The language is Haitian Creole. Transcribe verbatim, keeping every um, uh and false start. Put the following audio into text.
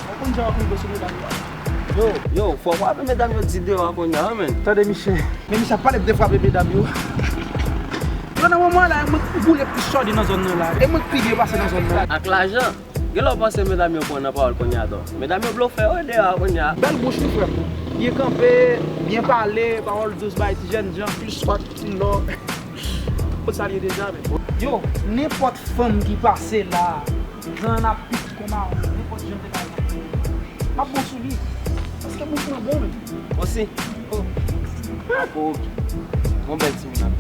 Ou konn jan w ap rive sou medam yo. Yo, yo, fò w frape medam yo di deyò a kounye a, wi, men. Tande, Michel. Men Michel ap pale de frape medam yo. Yo, nan moman la, mwen k boule plis chòdi nan zòn nan la. E mwen k pi byen pase nan zòn nan. Ak lajan. Gen lè w panse medam yo pran nan pawòl kounye a, tou. Medam yo blofè, wi, deyò a kounye a. Bèl bouch, wi, frè m. Byen kanpe, byen pale, pawòl dous, bay ti jènjan, plis swat, ti lò. Kot sa l ye deja, men? Yo, nenpòt fanm ki pase la, gran ap pit kon mawon, nenpòt jan te bay nan. M ap bon sou li. Paske moun nan bon, men. Osi. Oh. Ako, oke. Yon bèl timoun ap.